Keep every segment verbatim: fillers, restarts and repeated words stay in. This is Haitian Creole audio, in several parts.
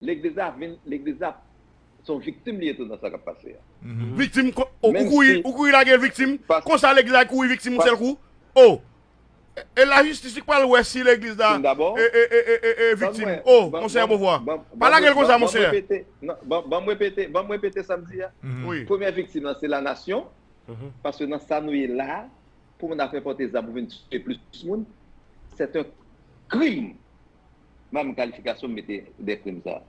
Legliz la vin, legliz la se yon viktim li ye tou nan sa k ap pase a. Viktim, ko- ou, ou Menm kouri, si ou kouri lage l viktim, pas- konsa legliz la kouri viktim yon sèl kou. Oh! E, e lajistis ki pral wè si legliz la Tout dabò, e, e, e, e, e, e viktim. Oh, monseyè Beauvoir. Pa lage l konsa, monseyè. Ban m repete, non, ban, ban m repete, ban m repete sa m di a. Wi. Premyè viktim nan se lanasyon, paske nan sa nou ye la, pou moun ap enpòte zam pou vin tiye plis moun, c'est un crime. Menm kalifikasyon m mete dèyè krim sa a.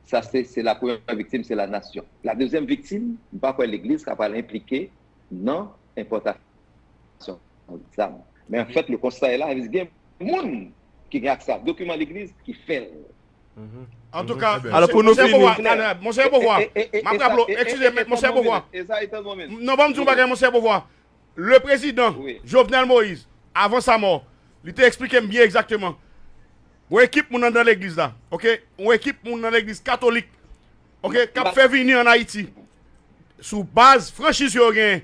Sa se, se la premyè viktim, se la nasyon. La dezyèm viktim, m pa kwè legliz ka pral enplike nan enpòtasyon zam. Men anfèt, le constat est là, gen moun ki gen aksè a dokiman legliz ki fè l. Antouka, alò pou nou fini, monseyè Beauvoir, m ap raple, eskize, monseyè Beauvoir, non, ban m di yon bagay, monseyè Beauvoir. Le prezidan Jovenel Moïse, avan sa mò, li te eksplike m byen egzakteman. Yon ekip moun anndan legliz la, oke? Yon ekip moun nan legliz katolik, oke, k ap fè vini ann Ayiti sou baz franchiz yo genyen,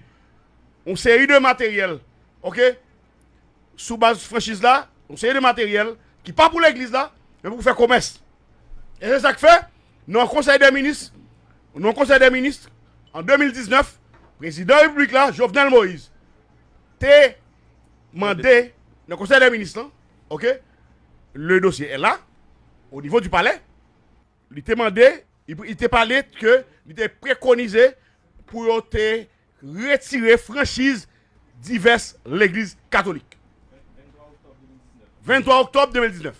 yon seri de materyèl, oke? Sou baz franchiz la, yon seri de materyèl ki pa pou legliz la, men pou fè komès. E se sa k fè, nan yon konsèy de minis, nan yon konsèy de minis, an de mil diznèf, prezidan repiblik la, Jovenel Moïse, te mande nan konsèy de minis lan, oke, le dossier est là, au niveau du palais, li te mande, li, li te pale ke li te prekonize pou yo te retire franchiz divès legliz katolik. Venntwa oktòb de mil diznèf.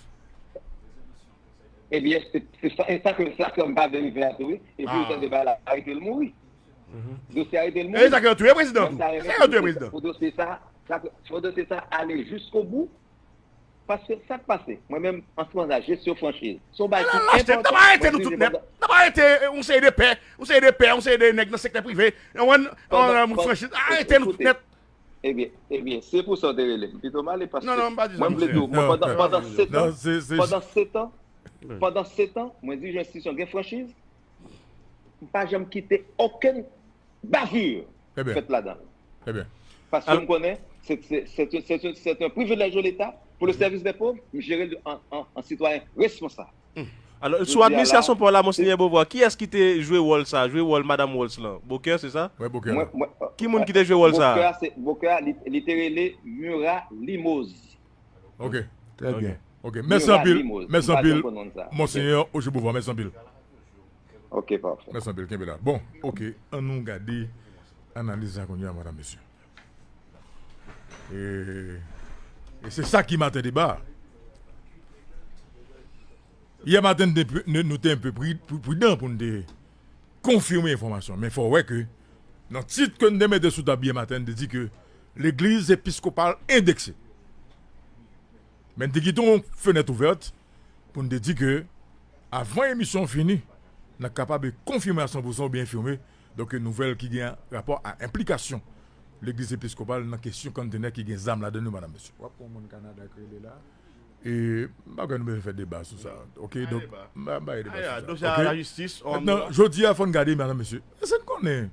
Ebyen, se se sa, e sa ke sa ke m pa vle rive a tou, wi. Epi ou tande bagay la, arete l mouri. Dosye arete l mouri. E sa ke yo touye prezidan tou. E sa ke yo touye prezidan. Pou dosye sa, sa ke, pou dosye sa ale jiskobou. Paske sa k pase, mwen menm, an se moman sa, jesyon franchiz. Se yon bagay ki enpòtan. N ap arete nou tout nèt. N ap arete yon seri de pè, yon seri de pè, yon seri de nèg nan sektè prive. Yon moun franchiz. Arete nou tout nèt. Ebyen, ebyen, se pou sa w te rele m. Pito m ale paske mwen m vle di w, mwen pandan, pandan setan, pandan setan, pandan setan, mwen dirije enstitisyon gen franchiz, m pa janm kite okenn bavure fèt ladan l. Paske m konnen, se, se, se, se, se, se un privilège de l'État pour le service des pauvres, m jere l an, an, an sitwayen responsab. Alò, sou administrasyon pa w la, Monseyè Beauvoir, kiyès ki te jwe wòl sa, jwe wòl Madanm Walz lan? Bokè, se sa? Wi, Bokè. Mwen, mwen, Ki moun ki te jwe wòl sa? Bokè, se, Bokè, li, li te rele Murat Limoz. Ok. Trè byen. Ok. Mèsi Murat anpil. Limoz. Mèsi M pa anpil. janm konn moun sa. Monseyè Oje Beauvoir, mèsi anpil. Ok, pafè. Mèsi anpil. Kenbe la. Bon, ok. An nou gade analiz la kounye a, medam, mesye. E, e se sa ki maten deba. Yè maten, nou te pri- nou, nou te enpe pri- pri- pridan pou nou te konfime enfòmasyon. Men fò w wè ke nan tit ke nou te mete sou tab yè maten, nou te di ke legliz episkopal endekse. Men nou te kite yon fenèt ouvèt pou nou te di ke avan emisyon an fini, n ap kapab konfime a san pousan oubyen enfime donk nouvèl ki gen rapò a enplikasyon legliz episkopal nan kesyon konntenè ki gen zam ladan yo, medam, mesye. W ap pran moun Kanada k rele la. E m pa kwè nou bezwen fè deba sou sa. Ok, donk, m pa bay deba sou sa. Dosye a lajistis. Mentnan, jodi a, fò n gade, medam, mesye. Èske n konnen?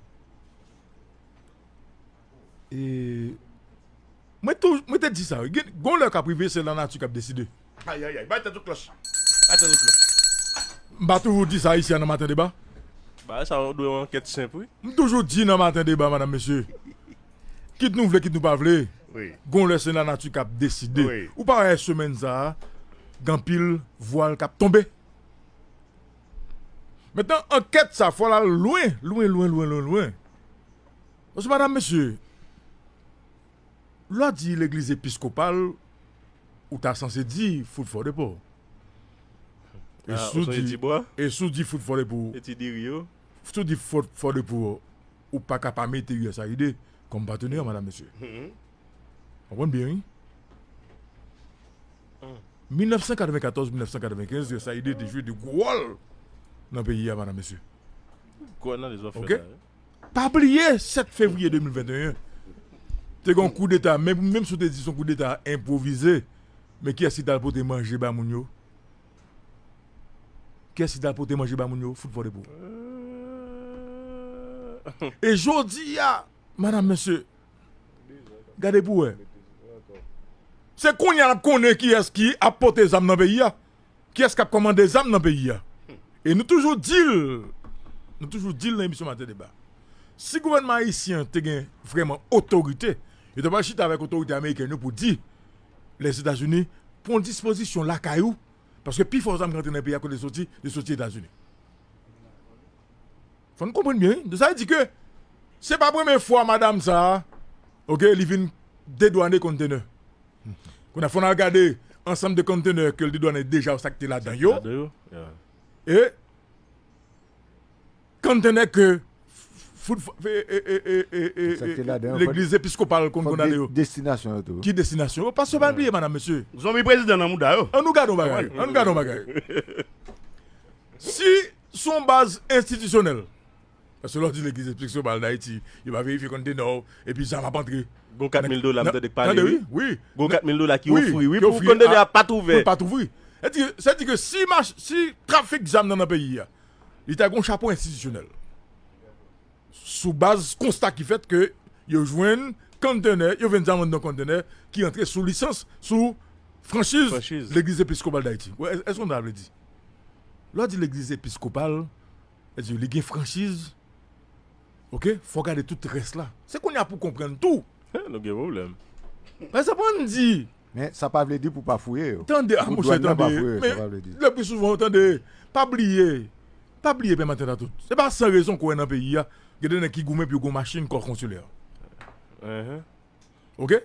E, mwen tou, mwen te di sa, wi. Gen, gon lè k ap rive, se lanati k ap deside. Ayayay, bay tèt ou klòch. Bay tèt ou klòch. M pa toujou di sa isi a nan maten deba. Bagay sa yo dwe yon ankèt senp, wi. M toujou di nan maten deba, medam, mesye. Kit nou vle, kit nou pa vle. Wi. Gon lè se lanati k ap deside. Wi. Ou pa wè semèn sa a, gen anpil vwal k ap tonbe. Mentnan, ankèt sa, fò l al lwen, lwen, lwen, lwen, lwen, lwen. Paske, medam, mesye, lè w di legliz episkopal, ou ta sanse di fout fò de pò. E Ah, si w ou sonje di, ti bwa? E si w di fout fò de pou, E ti diri yo? Si w di fout fò de pou, ou pa ka pa mete U S A I D kòm patnè, medam, mesye. Konprann byen, wi. Mil nèf san katrevenkatòz, mil nèf san katrevenkenz, U S A I D te jwe de gwo wòl nan peyi a, medam, mesye. Gwo analiz w ap fè Ok. la, wi. Pa bliye, sèt fevriye de mil venteyen, te gen yon koudeta, menm, menm si w te di se yon koudeta enpwovize, men kiyès ki t al pote manje ba moun yo? Kiyès ki t al pote manje ba moun yo? Fout fò de pou. E jodi a, medam, mesye, gade pou wè. Se kounye a n ap konnen kiyès ki ap pote zam nan peyi a. Kiyès k ap kòmande zam nan peyi a? E nou toujou di l, nou toujou di l nan emisyon Maten Deba. Si gouvènman ayisyen te gen vrèman otorite, yo ta pral chita avèk otorite amerikèn yo pou di Lèzetazini pran dispozisyon lakay ou, paske pifò zam ki rantre nan peyi a kote soti, li soti Etazini. Fò n konprann byen, wi. Sa vle di ke se pa premye fwa madanm sa a, oke, li vin dedwane kontenè. Kounye a, fò n al gade ansanm de kontenè ke l dedwane deja, sa k te ladan yo. Ladan yo, yeah. E kontenè ke fout, e, e, e, e, e, e, Sa k te ladan yo, legliz episkopal konn fòk konn ale de- yo. Destinasyon yo tou. Ki destinasyon yo? Paske pa bliye, madanm, mesye. Zonbi prezidan nan mouda yo. Ann nou gade yon bagay. Ann nou gade yon bagay. Si s on baz enstitisyonèl, paske lè w di legliz episkopal Dayiti, yo pa verifye kontenè w, epi zam ap antre. Gon kat mil dola, m tande k pale, wi. Wi. Gon kat mil dola ki ofri, wi, pou kontenè a pa t ouvè. Pou l pa t ouvri. Sa di, sa di ke si mach, si trafik zam nan nan peyi a, li ta gon chapo enstitisyonèl. Sou baz konsta ki fèt ke yo jwenn kontenè, yo jwenn zam anndan kontenè ki antre sou lisans, sou franchiz Franchiz. Legliz Episkopal Dayiti. Wè, èske w konn sa vle di? Lè w di legliz episkopal, sa di li gen franchiz, oke? Fò w gade tout rès la. Se kounye a pou w konprann tou. Nou gen pwoblèm. Pa egzanp, ann di, Men sa pa vle di pou pa fouye yo. Tande, a, monchè, tande. Men, le pli souvan, tande, pa bliye, pa bliye, Pè Maten Deba tout. Se pa san rezon ke w wè nan peyi a, gen de nèg ki goumen pou yo gen yon machin kò konsilè. Oke?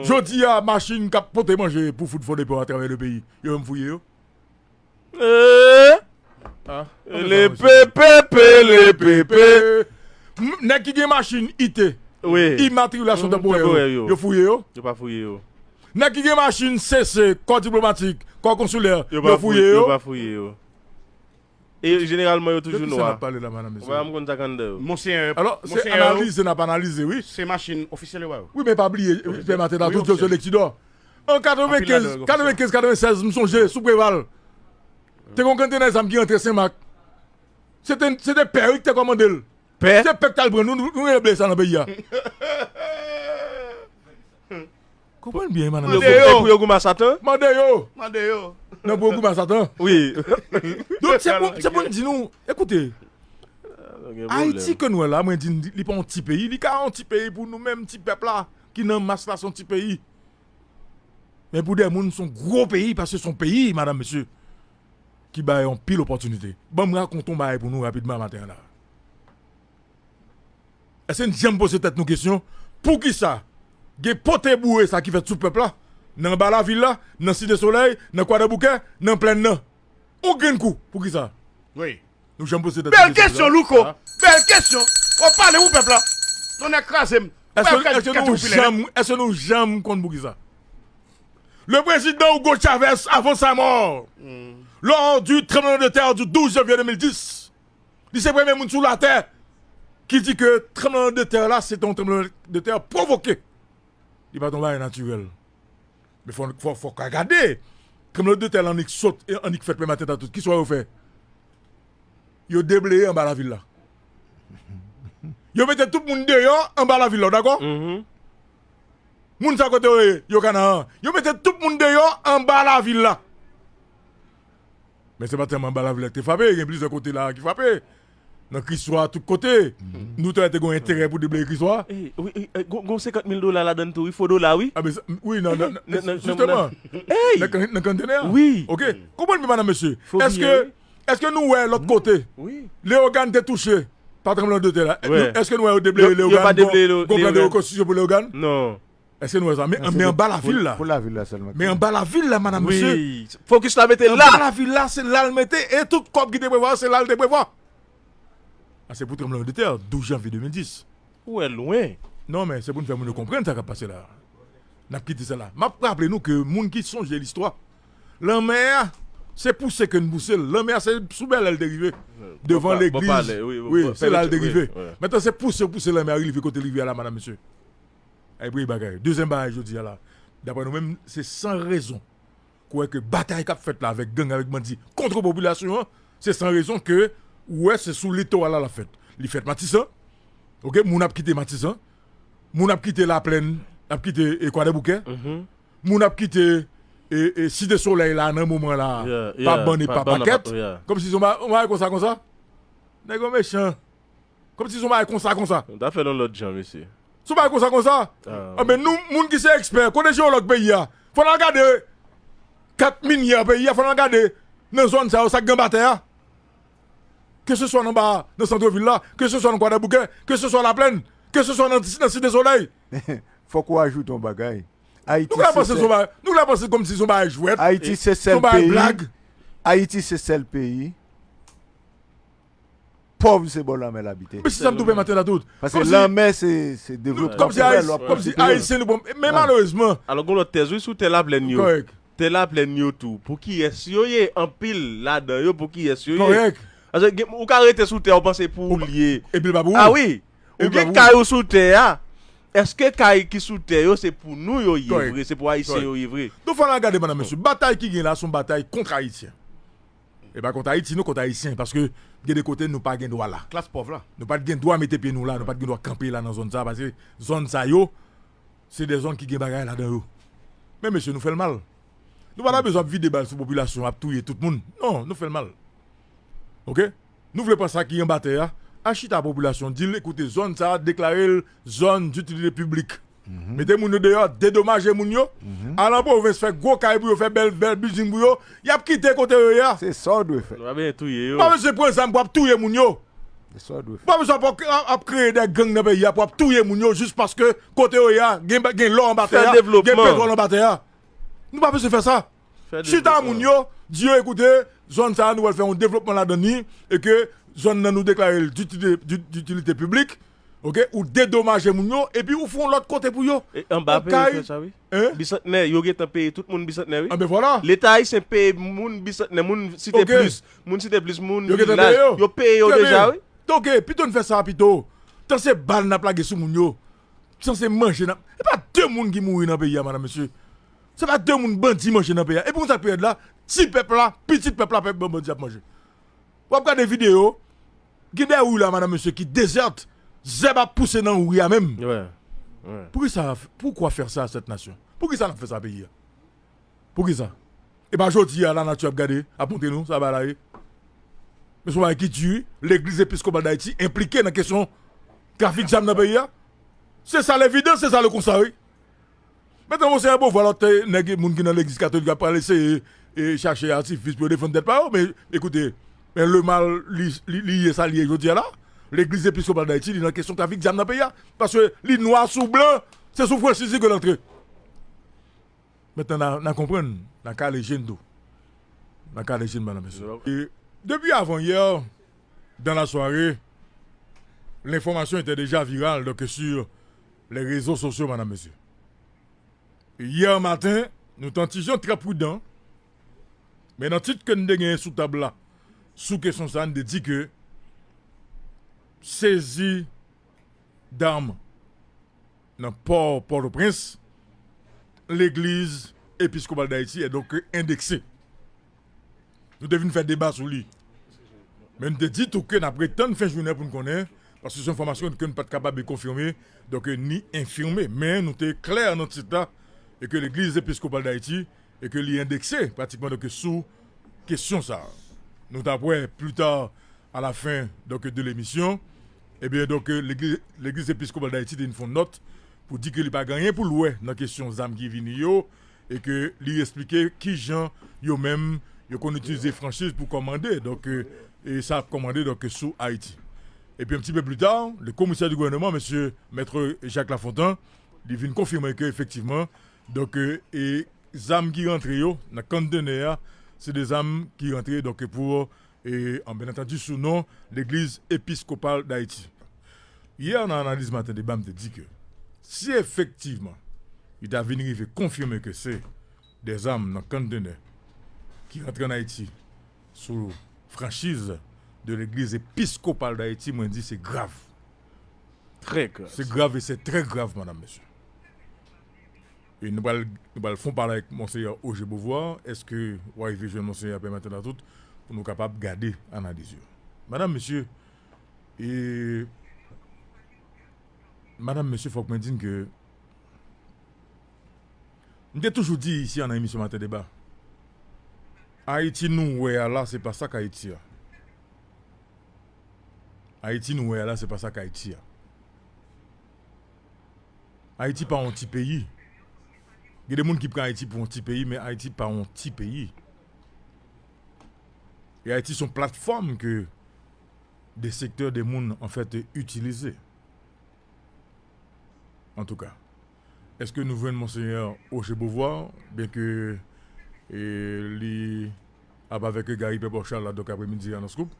Jodi a, machin k ap pote manje pou fout fò depo atravè le peyi, yo menm fouye yo. Eh! Ah, le pepe, pe, le pepe. M- Nèg ki gen machin I T, wi, imatrikilasyon tanporè yo, yo fouye yo. Yo pa fouye yo. Nèg ki gen machin C C, kò diplomatik, kò konsilè, yo fouye yo. Yo pa fouye yo. E jeneralman, yo toujou nwa. De ki sa n ap pale la, madanm, mesye? Wè, m konn sa k anndan yo. Monseyè, alò, se analize n ap analize, wi. Se machin ofisyèl yo ba yo. Wi, men pa bliye, Pè Maten Deba tout, yo se leksidò. An katrevenkenz, katrevenkenz, katrevensenz, m sonje, sou Preval. Te gon kontenè zam ki rantre Senmak. Se te, se te pè, wi, ki te kòmande l. Pè? Se pè ki t al pran, nou, nou, nou reble sa nan peyi a. Konprann byen, madanm. Pou yo gou- e pou yo goumen a Satan? Mande yo. Mande yo. Non, pou yo goumen a Satan. Wi. Donk, se pou, se pou n di nou, ekoute, Ayiti ke nou wè la, mwen di n, li pa yon ti peyi, li ka yon ti peyi pou nou menm, ti pèp la, ki nan mas la, se yon ti peyi. Men pou de moun, se yon gwo peyi, paske se yon peyi, madanm, mesye, ki bay yon pil opòtinite. Ban m rakonte yon bagay pou nou rapidman maten an la. Èske n janm poze tèt nou kesyon, poukisa gen pote boure sa ki fèt sou pèp la, nan anba lavil la, nan Site Solèy, nan Kwadèboukè, nan Plèn nan? Yon grenn kou, poukisa? Wi. Nou janm poze tèt nou kesyon sa? Bèl kesyon, Louko. Bèl kesyon. W ap pale pou pèp la. Tonnè kraze m. Èske, èske nou janm, èske nou janm konn poukisa? Le président Hugo Chavez, avant sa mort, lors du tremblement de terre du douze janvier deux mille dix, li se premye moun sou latè ki di ke tranblemann de tè la, se te yon tranblemann de tè pwovoke. Li pa t yon bagay natirèl. Men fò, fò, fò ka gade. Tranblemann de tè la annik sot, e annik fèt, men maten an tout. Kisa yo fè? Yo debleye anba lavil la. Yo mete tout moun deyò anba lavil la, w dakò? Moun sa kote yo ye, yo Kanaan. Yo mete tout moun deyò anba lavil la. Men se pa sèlman anba lavil la ki te frape, gen plizyè kote la ki frape. Nan Kriswa, tout kote. Nou te, te gen enterè pou debleye Kriswa. Wi, wi, gon, gon senkant mil dola ladan l tou, wi, fo dola, wi. A, men, wi, nan, nan, nan, nan, jisteman. Nan kan-, nan kontenè a. Wi. Oke. Konprann byen, madanm, mesye. Èske, èske nou wè lòt kote? Wi. Leyogàn te touche pa tranblemann de tè la. Èske nou wè yo debleye Leyogàn? Gon plan de rekonstriksyon pou Leyogàn? Non. Èske nou wè sa? Men, men anba lavil la. Pou lavil la sèlman. Men anba lavil la, madanm, mesye. Wi. Fokis la mete la. Anba lavil la, se la l mete. E tout kòb ki te prevwa, se la l te prevwa. A, se pou tranblemann de tè, douz janvye de mil dis. Ou wè lwen. Non, men se pou n fè moun yo konprann sa k ap pase la. N ap kite sa la. M ap raple nou ke moun ki sonje listwa, lanmè a, se pouse ke n pouse l. Lanmè a, se sou bèlè l te rive. Devan legliz. Wi, se la l te rive. Mentnan, se pouse, pouse lanmè a rive kote l rive a la, madanm, mesye. Ay, premye bagay. Dezyèm bagay, jodi a la, daprè nou menm, se san rezon. Kwè ke batay k ap fèt la avèk gang, avèk bandi, kont popilasyon an, se san rezon ke ou wè se sou litoral la l ap fèt. Li fèt Matisan, oke, moun ap kite Matisan, moun ap kite Laplèn, ap kite, e, Kwadèboukè, moun ap kite, e, e, Site Solèy la nan moman la, pa bann e pa pakèt. Kòmsi se yon bagay konsa, konsa. Nèg yo mechan. Kòmsi se yon bagay konsa, konsa. Nou ta fè l yon lòt jan, mesye. Se yon bagay konsa, konsa. Anben, nou, moun ki se ekspè, kote jewològ peyi a? Fò n al gade kat minyè peyi a, fò n al gade nan zòn sa yo, sa k gen anba tè a. Ke se swa nan ba, nan santvil la, ke se swa nan Kwadèboukè, ke se swa Laplèn, ke se swa nan, nan Site Solèy. Fòk ou ajoute yon bagay. Ayiti se sèl, nou ka panse se yon bagay, nou ka panse kòmsi se yon bagay jwèt, Ayiti se sèl peyi, Ayiti se sèl peyi pòv se bò lanmè l abite. Men se sa m tou pèmèt la tout. Paske lanmè se, se devlopman. Kòmsi Ayisyen nou pran. Men malerezman. Alò, gen lòt tèz, wi, sou tè Laplèn yo. Tè Laplèn yo tou. Pou kiyès yo ye? Anpil ladan yo, pou kiyès yo ye? Paske ou ka rete sou tè, ou panse pou ou l ye. Epi l pa pou ou. Ah wi. Ou gen kay ou sou tè a. Èske kay ki sou tè yo, se pou nou yo ye vre? Se pou Ayisyen yo ye vre? Donk, fò n al gade, madam, mesye. Batay ki gen la, se yon batay kont Ayisyen. E pa kont Ayiti, non, kont Ayisyen, paske gen de kote nou pa gen dwa la. Klas pòv la. Nou pa t gen dwa mete pye nou la, nou pa t gen dwa kanpe la nan zòn sa, paske zòn sa yo, se de zòn ki gen bagay ladan yo. Men mesye, nou fè l mal. Nou pa ta bezwen ap vide bal sou popilasyon, ap touye tout moun. Non, nou fè l mal. Oke? Nou vle pran sa ki anba tè a, al chita popilasyon, di l, ekoute, zòn sa a, deklare l zòn ditilite piblik. Mete moun yo deyò, dedomaje moun yo, al an pwovens, fè gwo kay pou yo, fè bèl, bèl bilding pou yo, y ap kite kote yo ye a. Se sa w dwe fè. Nou pa bezwen touye yo. Ou pa bezwen pran zam pou ap touye moun yo. Se sa w dwe fè. Ou pa bezwen ap, ap, ap kreye de gang nan peyi a pou ap touye moun yo jis paske kote yo ye a, gen, gen lò anba tè a, gen petwòl anba tè a. Nou pa bezwen fè sa. Chita moun yo, di yo, ekoute, zòn sa a, nou pral fè yon devlopman ladan li, e ke zòn nan nou deklare l ditilite, di-, ditilite piblik, oke, ou dedomaje moun yo, epi ou fè yon lòt kote pou yo. E anba peyi yo fè sa, wi. Hein? Bisantnè, yo gentan peye tout moun Bisantnè, wi. Anben vwala. Leta ayisyen peye moun Bisantnè, moun Site Plis, moun Site Plis, moun Vilaj, yo peye yo deja, wi. Oke, pito n fè sa pito. Tan se bal n ap lage sou moun yo. San se manje nan. E pa de moun ki mouri nan peyi a, madam, mesye. Se pa de moun bandi manje nan peyi a. E pou konn sa k pi rèd la, ti pèp la, pitit pèp la, pèp bandi ap manje. W ap gade videyo, gen de ri la, madam, mesye, ki dezèt, zèb ap pouse nan ri a menm. Poukisa, pourquoi faire ça à cette nation? Poukisa n ap fè sa a peyi a? Poukisa? E pa jodi a lanati ap gade, ap montre nou sa bagay la ye. Men se yon bagay ki di, Legliz Episkopal Dayiti enplike nan kesyon trafik zam nan peyi a. Se sa levidans, se sa le konsta, wi. Mentnan, Monseyè Beauvoir, lòt nèg, moun ki nan Legliz Katolik ap pral eseye e chache atifis pou yo defann tèt pa yo, men ekoute, men le mal, li, li, li ye sa li ye jodi a la. Legliz Episkopal Dayiti, li nan kesyon trafik zam nan peyi a. Paske li nwa sou blan, se sou franchiz li ke l antre. Mentnan, n a, n a konprann, n a kale je n tou. N a kale je n, madam, mesye. E depi avan yè, dans la soirée, l'information était déjà virale, donc, sur les réseaux sociaux, madam, mesye. E yè maten, nou t an ti jan trè pridan, men nan tit ke n te genyen sou tab la, sou kesyon sa a, n te di ke sezi dam nan pò Pòtoprens, Legliz Episkopal Dayiti est donc indexée. Nou te vin fè deba sou li. Men n te di tou ke n ap ret tann fen jounen pou n konnen, paske se yon enfòmasyon ke n pa t kapab konfime, donk, ni enfime. Men nou te klè nan tit la, e ke Legliz Episkopal Dayiti, e ke li endekse pratikman, donk, sou kesyon sa a. Nou t ap wè pli ta, à la fin, donc, de l'émission, ebyen, donk, Legliz, Legliz Episkopal Dayiti te vin fè yon nòt pou di ke li pa gen anyen pou l wè nan kesyon zam ki vini yo, e ke li eksplike kijan yo menm, yo konn itilize franchiz pou kòmande, donk, e sa ap kòmande, donk, sou Ayiti. Epi, yon ti pe pli ta, le commissaire du gouvernement, mesye Maître Jacques Lafontant, li vin konfime ke efektivman, donk, e zam ki rantre yo nan kontenè a, se de zam ki rantre, donk, pou e, an, byen antandi, sou non Legliz Episkopal Dayiti. Yè, nan analiz maten deba, m te di ke si efektivman li ta vin rive konfime ke se de zam nan kontenè ki rantre ann Ayiti sou franchiz de Legliz Episkopal Dayiti, mwen di se grav. Trè grav. Se grav e se trè grav, madam, mesye. E nou pral, nou pral fè yon pale avèk Monseyè Ogé Beauvoir. Èske w a rive jwenn Monseyè Pè Maten Latout pou nou kapab gade analiz yo? Madam, mesye, e, madam, mesye, fòk mwen di n ke M te toujou di isi an nan emisyon Maten Deba, Ayiti nou wè a la, se pa sa k Ayiti a. Ayiti nou wè a la, se pa sa k Ayiti a. Ayiti pa yon ti peyi. Gen de moun ki pran Ayiti pou yon ti peyi, men Ayiti pa yon ti peyi. E Ayiti se yon platfòm ke de sektè de moun, anfèt, itilize. Antouka, èske nou jwenn Monseyè Roger Beauvoir, byenke, e, li ap avèk Gary Pèpòchal la, donk, apremidi a nan Scoop?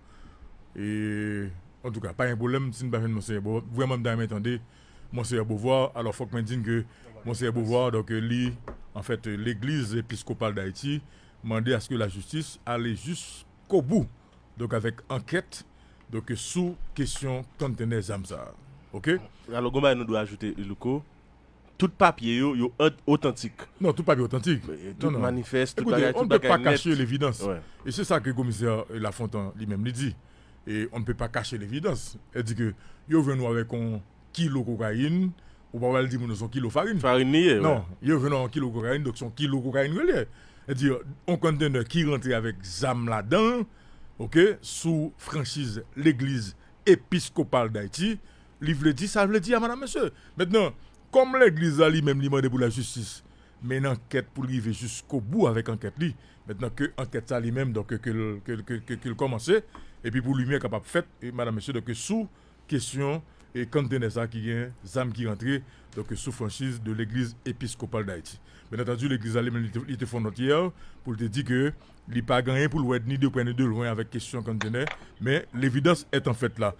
E, antouka, pa gen pwoblèm si n pa jwenn Monseyè Beauvoir. Vrèman, m ta renmen tande Monseyè Beauvoir. Alò, fòk mwen di n ke Monseyè Beauvoir, donk, li, anfèt, Legliz Episkopal Dayiti mande aske lajistis ale jiskobou, donk, avèk ankèt, donk, sou kesyon kontenè zam sa a. Oke? Alò, gon bagay nou dwe ajoute, Louko. Tout papye yo, yo ot-, otantik. Non, tout papye otantik. E, tout manifès, tout bagay, tout bagay nèt. Écoutez, on ne peut pas cacher l'évidence. Wè. E se sa ke komisè, e, Lafontant li menm li di. Et on ne peut pas cacher l'évidence. Li di ke yo jwenn ou avèk yon kilo kokayin, ou pa pral di moun se yon kilo farin. Farin li ye, wè. Non, yo jwenn ou yon kilo kokayin, donk se yon kilo kokayin yo ye. Li di, yon kontenè ki rantre avèk zam ladan l, oke, sou franchiz Legliz Episkopal Dayiti, li vle di sa l vle di a, madam, mesye. Mentnan, kòm legliz la li menm li mande pou lajistis mennen ankèt pou l rive jiskobou avèk ankèt li. Mentnan ke ankèt sa li menm, donk, ke l, ke, ke, ke, ke l kòmanse, epi pou limyè kapab fèt, e, madam, mesye, donk, sou kesyon, e, kontenè sa ki gen zam ki rantre, donk, sou franchiz de Legliz Episkopal Dayiti. Byen antandi, legliz la li menm li te, li te fè yon nòt yè pou l te di ke li pa gen anyen pou l wè ni de prè ni de lwen avèk kesyon kontenè, men l'évidence est en fait là.